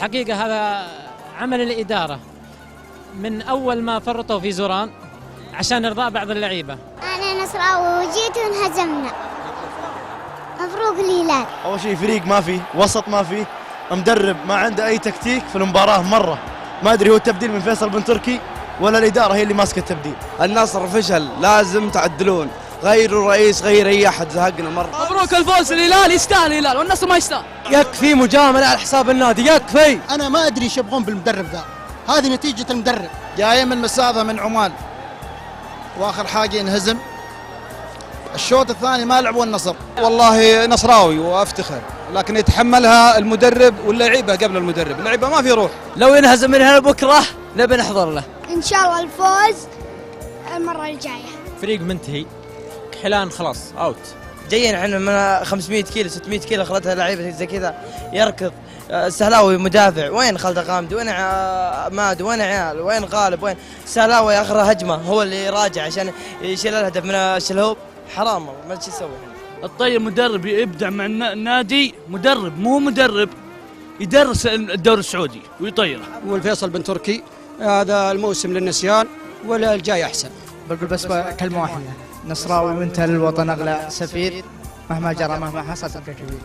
الحقيقة هذا عمل الإدارة من أول ما فرطوا في زوران عشان إرضاء بعض اللعيبة. أنا نصراوي وجيت وانهزمنا. مبروك الهلال. أول شيء فريق ما في، وسط ما في، مدرب ما عنده أي تكتيك في المباراة مرة. ما أدري هو التبديل من فيصل بن تركي ولا الإدارة هي اللي ماسكة التبديل. النصر فشل، لازم تعدلون، غيروا الرئيس، غير أي أحد، زهقنا مرة. مبروك الفوز الهلال، يستاهل الهلال والنصر ما يستاهل. يكفي مجاملة على حساب النادي، يكفي. أنا ما أدري ايش يبغون بالمدرب ذا، هذه نتيجة المدرب. جاي من مسافة من عمان، واخر حاجة ينهزم. الشوط الثاني ما لعبوا النصر. والله نصراوي وافتخر، لكن يتحملها المدرب واللعيبة قبل المدرب، اللعيبة ما في روح. لو ينهزم من هنا بكرة نبي نحضر له. إن شاء الله الفوز المرة الجاية. فريق منتهي، كحلان خلاص out. جايين احنا من 500 كيلو 600 كيلو اخرتها لعيبة زي كذا يركض. السهلاوي مدافع، وين خالد غامدي؟ وين ماد؟ وين عيال؟ وين غالب؟ وين السهلاوي؟ اخر هجمة هو اللي راجع عشان يشيل الهدف من الشلهوب، حرام والله ما شو يسوي. الطيب مدرب يبدع مع النادي، مدرب مو مدرب يدرس الدوري السعودي ويطيره. والفيصل بن تركي هذا الموسم للنسيان ولا الجاي احسن. بقول بس كلمة واحدة، نصراوي وانت للوطن اغلى سفير، مهما جرى مهما حصل تبقى كبير.